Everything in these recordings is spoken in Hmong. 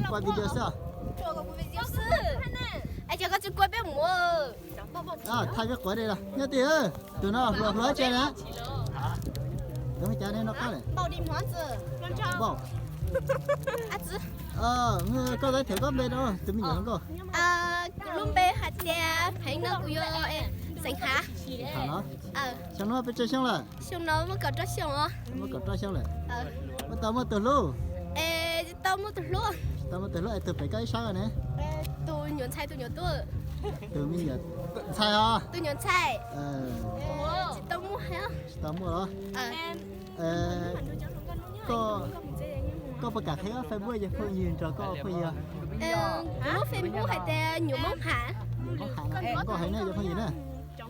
Quaj video xwb. Ai, cov koj tsis quaj peb mus. Thaij peb quav dej los nyob twg, tus no hluas hluas tse na. Tus me cav ne no qab lawm. Npauj. Koj teb thiab koj npe rau tus me nyuam hluas nkauj. Kuv lub npe hais tias Pheev no, kuv yog xeem Hav. Xyoo no pes tsawg xyoo lawm? Xyoo no muaj kaum rau xyoo os. Muaj kaum rau xyoo lawm. Puas tau muaj tus hlub? Es tsis tau muaj tus hlub. Tsis tau muaj tus hlub es tus pem koj ib sab ne? Tus nyuam ntxhais, tus nyuam tub. Tus me nyuam ntxhais os? Tus nyuam ntxhais. Tsis tau muaj. Tsis tau muaj los? Koj puas kam qhia Facebook cov phooj ywg nrog koj ua phooj ywg? Kuv lub Facebook hais tias Nyuam Hmoob Hav. Nyuam Hmoob Hav, nkauj heev ne cov phooj ywg na.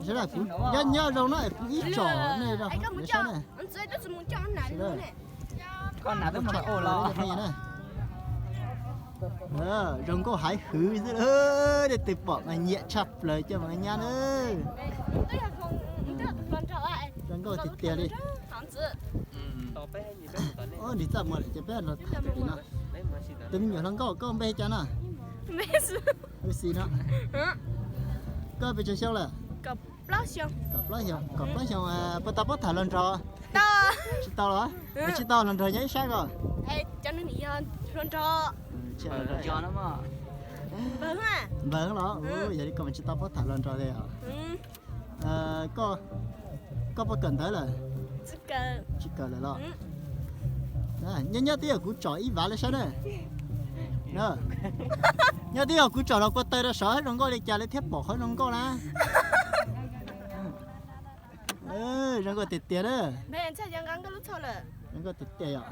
Sawv daws kuv nyob nyob zoo na, kuv ib tsom nej rau sab na. Koj na, phooj ywg na. Zoo nkauj haiv hwv xwb, leej twg pom mas nyiam tshaj plaws coj mas nyab na. Zoo nkauj tiag tiag li. Nws txaj muag lawm ces peb los tham tim no. Tus me nyuam hluas nkauj, koj npe cas no? Xis no. Koj pes tsawg xyoo lawm? Kaum plaub xyoo. Kaum plaub xyoo, puas tau paub tham hluas nraug? Tsis tau los? Tsis tau hluas nraug nyob ib sab ko. Npawg los? Yog li koj mas tsis tau paub tham hluas nraug li os. Koj puas kawm ntawv lawm? Tsis kawm lawm los? Nyob nyob twb yog kuv tsom ib vav li saib na. Nyob twb yog kuv tsom los kua taw rau saud zoo nkauj li cas lawv thiaj pom qhov zoo nkauj na. Zoo nkauj tiag tiag na. Zoo nkauj tiag tiag yom.